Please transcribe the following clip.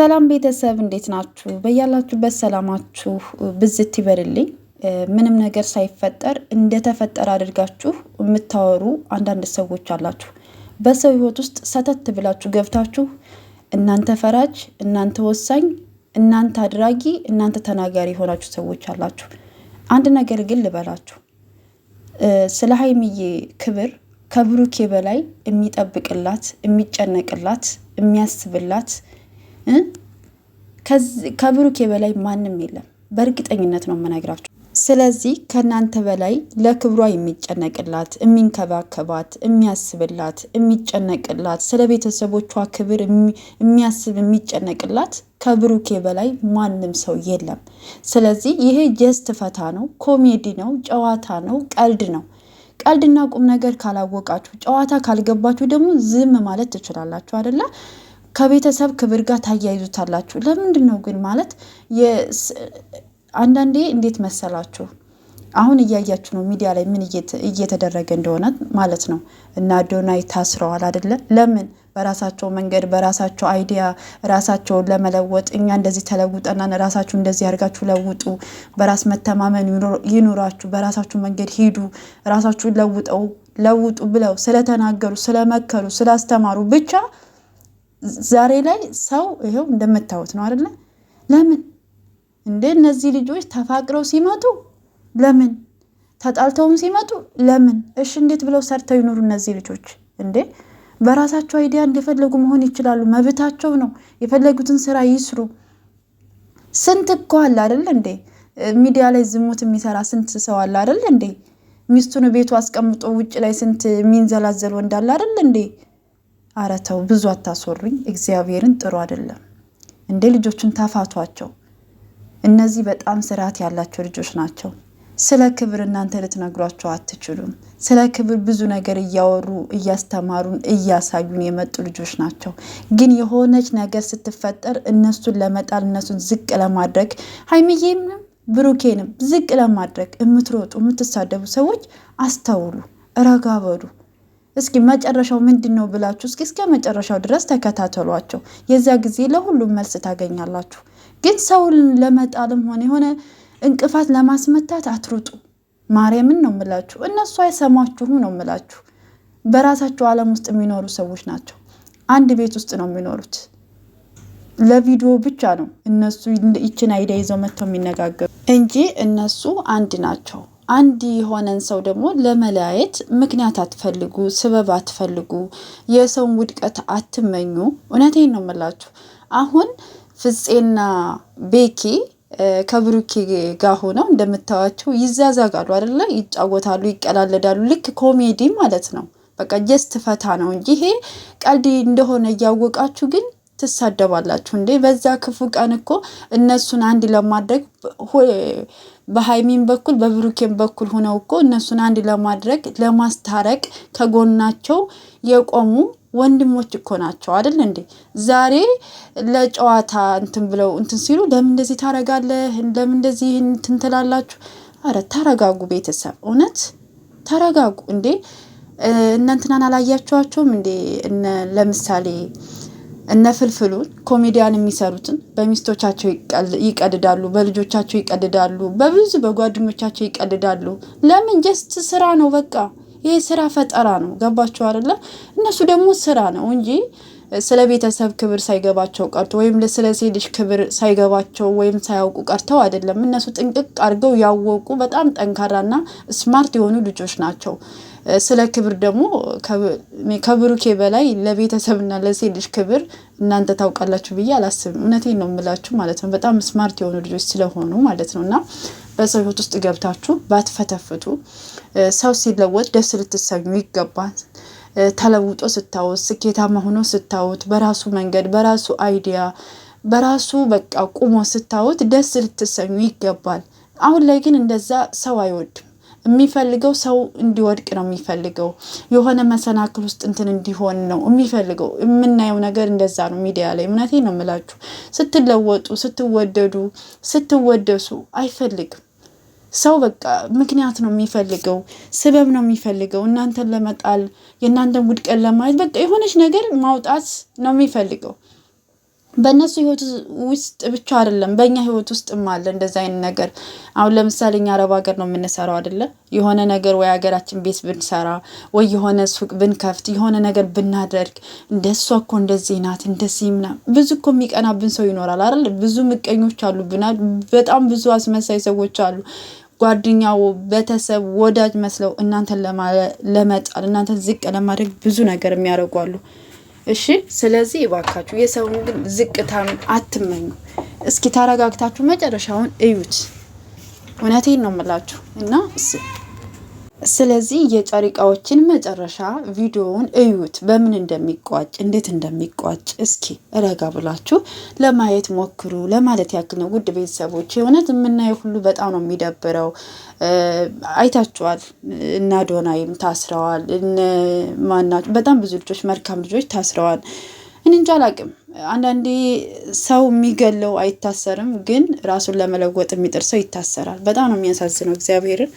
ሰላም ቤተሰብ እንዴት ናችሁ? በያላችሁበት ሰላማችሁ ብዝት ይበልልኝ። ምንም ነገር ሳይፈጠር እንደተፈጠረ አድርጋችሁ የምታወሩ አንዳንድ ሰዎች አላችሁ። በሰው ሕይወት ውስጥ ሰተት ብላችሁ ገብታችሁ እናንተ ፈራጅ፣ እናንተ ወሳኝ፣ እናንተ አድራጊ፣ እናንተ ተናጋሪ የሆናችሁ ሰዎች አላችሁ። አንድ ነገር ግን ልበላችሁ፣ ስለ ሀይሚዬ ክብር ከብሩኬ በላይ የሚጠብቅላት፣ የሚጨነቅላት፣ የሚያስብላት ከብሩኬ በላይ ማንም የለም። በእርግጠኝነት ነው የምነግራችሁ። ስለዚህ ከእናንተ በላይ ለክብሯ የሚጨነቅላት፣ የሚንከባከባት፣ የሚያስብላት፣ የሚጨነቅላት ስለ ቤተሰቦቿ ክብር የሚያስብ የሚጨነቅላት ከብሩኬ በላይ ማንም ሰው የለም። ስለዚህ ይሄ just ፈታ ነው፣ ኮሜዲ ነው፣ ጨዋታ ነው፣ ቀልድ ነው። ቀልድና ቁም ነገር ካላወቃችሁ፣ ጨዋታ ካልገባችሁ ደግሞ ዝም ማለት ትችላላችሁ አደለ? ከቤተሰብ ክብር ጋር ታያይዙታላችሁ። ለምንድን ነው ግን ማለት አንዳንዴ እንዴት መሰላችሁ? አሁን እያያችሁ ነው ሚዲያ ላይ ምን እየተደረገ እንደሆነ ማለት ነው። እና አዶናይ ታስረዋል አይደለ? ለምን? በራሳቸው መንገድ በራሳቸው idea ራሳቸውን ለመለወጥ እኛ እንደዚህ ተለውጠናን፣ ራሳችሁ እንደዚህ አድርጋችሁ ለውጡ፣ በራስ መተማመን ይኑራችሁ፣ በራሳችሁ መንገድ ሂዱ፣ ራሳችሁን ለውጠው ለውጡ ብለው ስለተናገሩ ስለመከሩ ስላስተማሩ ብቻ ዛሬ ላይ ሰው ይኸው እንደምታዩት ነው አይደለ? ለምን እንደ እነዚህ ልጆች ተፋቅረው ሲመጡ ለምን ተጣልተውም ሲመጡ ለምን? እሺ እንዴት ብለው ሰርተው ይኖሩ እነዚህ ልጆች እንዴ? በራሳቸው idea እንደፈለጉ መሆን ይችላሉ። መብታቸው ነው። የፈለጉትን ስራ ይስሩ። ስንት እኮ አለ አይደል እንዴ? ሚዲያ ላይ ዝሙት የሚሰራ ስንት ሰው አለ አይደል እንዴ? ሚስቱን ቤቱ አስቀምጦ ውጭ ላይ ስንት የሚንዘላዘል ወንድ አለ አይደል እንዴ? ኧረ ተው ብዙ አታስወሩኝ። እግዚአብሔርን ጥሩ አይደለም እንዴ። ልጆቹን ተፋቷቸው። እነዚህ በጣም ስርዓት ያላቸው ልጆች ናቸው። ስለ ክብር እናንተ ልትነግሯቸው አትችሉም። ስለ ክብር ብዙ ነገር እያወሩ እያስተማሩን እያሳዩን የመጡ ልጆች ናቸው። ግን የሆነች ነገር ስትፈጠር እነሱን ለመጣል እነሱን ዝቅ ለማድረግ ሀይሚዬንም ብሩኬንም ዝቅ ለማድረግ የምትሮጡ የምትሳደቡ ሰዎች አስተውሉ፣ ረጋ በሉ። እስኪ መጨረሻው ምንድን ነው ብላችሁ እስኪ እስከ መጨረሻው ድረስ ተከታተሏቸው። የዛ ጊዜ ለሁሉም መልስ ታገኛላችሁ። ግን ሰውን ለመጣልም ሆነ የሆነ እንቅፋት ለማስመታት አትሩጡ። ማርያምን ነው ምላችሁ። እነሱ አይሰሟችሁም ነው ምላችሁ። በራሳቸው ዓለም ውስጥ የሚኖሩ ሰዎች ናቸው። አንድ ቤት ውስጥ ነው የሚኖሩት። ለቪዲዮ ብቻ ነው እነሱ ይችን idea ይዘው መጥተው የሚነጋገሩ እንጂ እነሱ አንድ ናቸው። አንድ የሆነን ሰው ደግሞ ለመለያየት ምክንያት አትፈልጉ፣ ስበብ አትፈልጉ፣ የሰውን ውድቀት አትመኙ። እውነቴን ነው የምላችሁ። አሁን ፍፄና ቤኪ ከብሩኬ ጋር ሆነው እንደምታዋቸው ይዛዛጋሉ አይደለ? ይጫወታሉ፣ ይቀላለዳሉ። ልክ ኮሜዲ ማለት ነው። በቃ just ፈታ ነው እንጂ ይሄ ቀልድ እንደሆነ እያወቃችሁ ግን ትሳደባላችሁ እንዴ? በዛ ክፉ ቀን እኮ እነሱን አንድ ለማድረግ በሀይሚን በኩል በብሩኬን በኩል ሆነው እኮ እነሱን አንድ ለማድረግ ለማስታረቅ ከጎናቸው የቆሙ ወንድሞች እኮ ናቸው አይደል እንዴ? ዛሬ ለጨዋታ እንትን ብለው እንትን ሲሉ ለምን እንደዚህ ታረጋለህ? ለምን እንደዚህ እንትን ትላላችሁ? አረ ተረጋጉ ቤተሰብ፣ እውነት ተረጋጉ እንዴ። እነ እንትናን አላያችኋቸውም እንዴ? ለምሳሌ እነ ፍልፍሉን ኮሜዲያን የሚሰሩትን በሚስቶቻቸው ይቀልዳሉ፣ በልጆቻቸው ይቀልዳሉ፣ በብዙ በጓደኞቻቸው ይቀልዳሉ። ለምን? just ስራ ነው በቃ። ይሄ ስራ ፈጠራ ነው። ገባችሁ አይደለ? እነሱ ደግሞ ስራ ነው እንጂ ስለ ቤተሰብ ክብር ሳይገባቸው ቀርቶ ወይም ስለ ሴት ልጅ ክብር ሳይገባቸው ወይም ሳያውቁ ቀርተው አይደለም። እነሱ ጥንቅቅ አድርገው ያወቁ በጣም ጠንካራና smart የሆኑ ልጆች ናቸው። ስለ ክብር ደግሞ ከብሩኬ በላይ ለቤተሰብና ለሴት ልጅ ክብር እናንተ ታውቃላችሁ ብዬ አላስብም። እውነቴን ነው የምላችሁ ማለት ነው። በጣም smart የሆኑ ልጆች ስለሆኑ ማለት ነው። እና በሰው ሕይወት ውስጥ ገብታችሁ ባትፈተፍቱ፣ ሰው ሲለወጥ ደስ ልትሰኙ ይገባል። ተለውጦ ስታዩት፣ ስኬታማ ሆኖ ስታዩት፣ በራሱ መንገድ በራሱ idea በራሱ በቃ ቁሞ ስታዩት ደስ ልትሰኙ ይገባል። አሁን ላይ ግን እንደዛ ሰው አይወድም። የሚፈልገው ሰው እንዲወድቅ ነው የሚፈልገው። የሆነ መሰናክል ውስጥ እንትን እንዲሆን ነው የሚፈልገው። የምናየው ነገር እንደዛ ነው ሚዲያ ላይ። እውነቴን ነው የምላችሁ። ስትለወጡ፣ ስትወደዱ፣ ስትወደሱ አይፈልግም ሰው። በቃ ምክንያት ነው የሚፈልገው፣ ስበብ ነው የሚፈልገው። እናንተን ለመጣል የእናንተን ውድቀት ለማየት በቃ የሆነች ነገር ማውጣት ነው የሚፈልገው። በእነሱ ህይወት ውስጥ ብቻ አይደለም፣ በእኛ ህይወት ውስጥም አለ እንደዚ አይነት ነገር። አሁን ለምሳሌ እኛ አረብ ሀገር ነው የምንሰራው አይደለ? የሆነ ነገር ወይ ሀገራችን ቤት ብንሰራ ወይ የሆነ ሱቅ ብንከፍት የሆነ ነገር ብናደርግ እንደሷ እኮ እንደዚህ ናት እንደዚህ ምናምን ብዙ እኮ የሚቀናብን ሰው ይኖራል አይደል? ብዙ ምቀኞች አሉብናል። በጣም ብዙ አስመሳይ ሰዎች አሉ። ጓደኛው፣ ቤተሰብ፣ ወዳጅ መስለው እናንተን ለመጣል እናንተን ዝቅ ለማድረግ ብዙ ነገር የሚያደርጉ አሉ። እሺ፣ ስለዚህ እባካችሁ የሰውን ግን ዝቅታም አትመኙ። እስኪ ተረጋግታችሁ መጨረሻውን እዩት። እውነቴን ነው የምላችሁ እና ስለዚህ የጨሪቃዎችን መጨረሻ ቪዲዮውን እዩት፣ በምን እንደሚቋጭ እንዴት እንደሚቋጭ እስኪ ረጋ ብላችሁ ለማየት ሞክሩ ለማለት ያክል ነው። ውድ ቤተሰቦች የእውነት የምናየው ሁሉ በጣም ነው የሚደብረው። አይታችኋል። እነ አዶናይም ታስረዋል። ማናቸው በጣም ብዙ ልጆች፣ መልካም ልጆች ታስረዋል። እኔ እንጃ አላቅም። አንዳንዴ ሰው የሚገለው አይታሰርም፣ ግን ራሱን ለመለወጥ የሚጥር ሰው ይታሰራል። በጣም ነው የሚያሳዝነው እግዚአብሔርን።